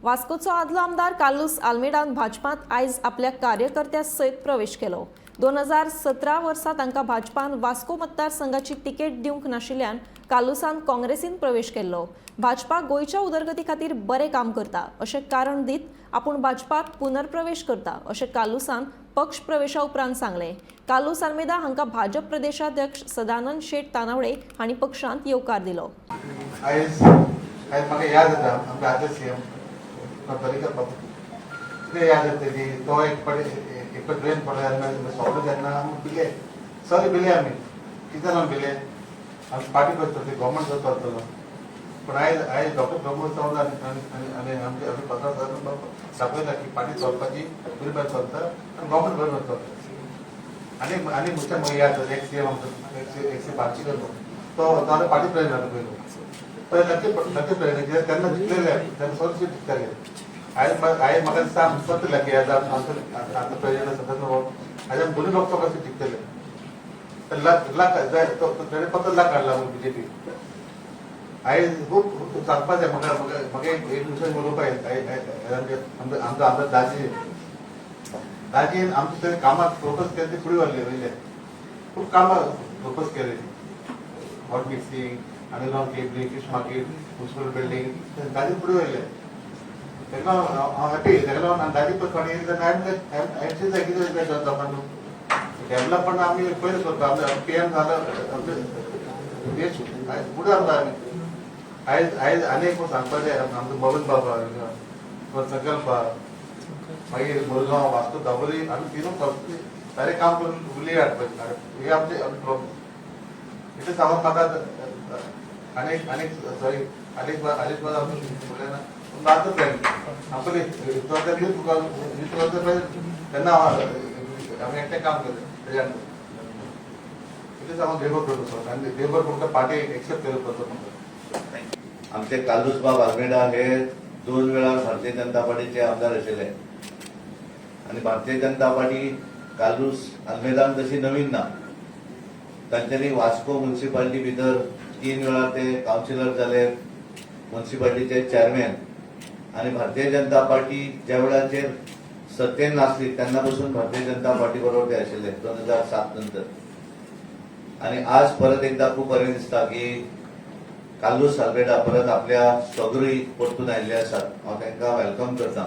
वास्कोचो आदलो आमदार कार्लूस आल्मेडान भाजपांत आयज आपल्या कार्यकर्त्या सयत प्रवेश केलो. 2017 वर्सा तांकां भाजपान वास्को मतदारसंघाची तिकेट दिवंक नाशिल्ल्यान कार्लूसान काँग्रेसीन प्रवेश केल्लो. भाजपा गोंयच्या उदरगती खातीर बरें काम करता अशें कारण दीत आपूण भाजपात पुनर्प्रवेश करता अशें कार्लूसान पक्ष प्रवेशा उपरांत सांगलें. कार्लूस आल्मेदा हांकां भाजप प्रदेशाध्यक्ष सदानंद शेट तानावडे हांणी पक्षांत येवकार दिलो. आयज आयज म्हाका याद जाता, आमचे आदले सीएम पर्रीकर बाबू, कितें याद जातली, तो एक फावटी एक फावट ड्रेन पडलो तेन्ना सोंपलो तेन्ना आमी भिले सगळे भिले. आमी कितें जाणां भिले? आमी पार्टी करतली, गव्हर्मेंट चलतलो. पूण आयज आयज डॉक्टर प्रमोद सावंत आनी आनी आनी आमचे आमचे पत्रकार दाखयता की पार्टी चलपाची बरी बरें चलता आनी गव्हर्मेंट बरें चलता. आनी आनी मुख्य म्हाका याद जाता, एक सीएम आमचो, एक सी बार्शीकर, तो तो पार्टी प्रेसिडेंट जालो पयलो. पयले लकी लकी प्रेसिडेंट, कित्याक तेन्ना जिखलेले, तेन्ना सगळे सीट जिखताले. आयज आयज म्हाका दिसता आमचो परत लकी आसा. आमचो आतां प्रेसिडेंट आसा तेन्ना आयज आमी दोनूय लोकसभा सीट जिखतले. तर लक लक जाय. तो तेणें फक्त लक काडला बीजेपी. आयज खूब खूब सांगपा जाय म्हाका. म्हाका म्हाका एक एक विशय उलोवपा जाय. आमचे आमचो आमचो आमदार दाजी, दाजीन आमचे थंय कामाक फोकस केले, ते फुडें व्हरले वयले. खूब कामां फोकस केले, hot mixing, underground cabling, fish market, municipal building, दाजीन फुडें व्हरले. ताका हांव हॅपी. ताका लागून दाजी पळय फाटीं येयले तेन्ना हांवें जाय कितें जाय जावपा न्हू. डेव्हलपमेंट आमी पयलीं करता. आमचे पीएम जालो, आमचे देश फुडें आमकां. आमी आयज आयज आनी एक सांगपाचें, आमचो मोहन बाबा, संकल्प, मागीर मुरगांव, वास्को, दाबोली, आमी तिनूय सारे काम करून उरली हाडपाची, हे आमचे आमचे प्रॉब्लेम. इतलें सांगून म्हाका आनीक आनीक सॉरी, आनीक आनीक आमचो उलयना. पूण आतां फ्रेंड आपले यूथ यूथ तेन्ना आमी एकटें काम केलें तेज्या. इतलें सांगून देवभर करतो आनी देवभर तुमकां पार्टी एक्सेप्ट केलो करतो म्हाका. आमचे कार्लुसबाब आल्मेडा हे दोन वेळार भारतीय जनता पार्टीचे आमदार आशिल्ले आनी भारतीय जनता पार्टी कार्लूस आल्मेदान तशी नवीन ना. तांच्यांनी वास्को म्युन्सिपाल्टी भितर तीन वेळार ते कावन्सिलर जाले, म्युन्सिपाल्टीचे चॅरमॅन. आनी भारतीय जनता पार्टी ज्या वेळाचेर सत्तेन नासली तेन्ना पसून भारतीय जनता पार्टी बरोबर ते आशिल्ले 2007 नंतर. आनी आज परत एकदा खूब बरें दिसता की कार्लूस आल्मेडा परत आपल्या स्वगृही परतून आयिल्ले आसात. हांव तांकां welcome करता.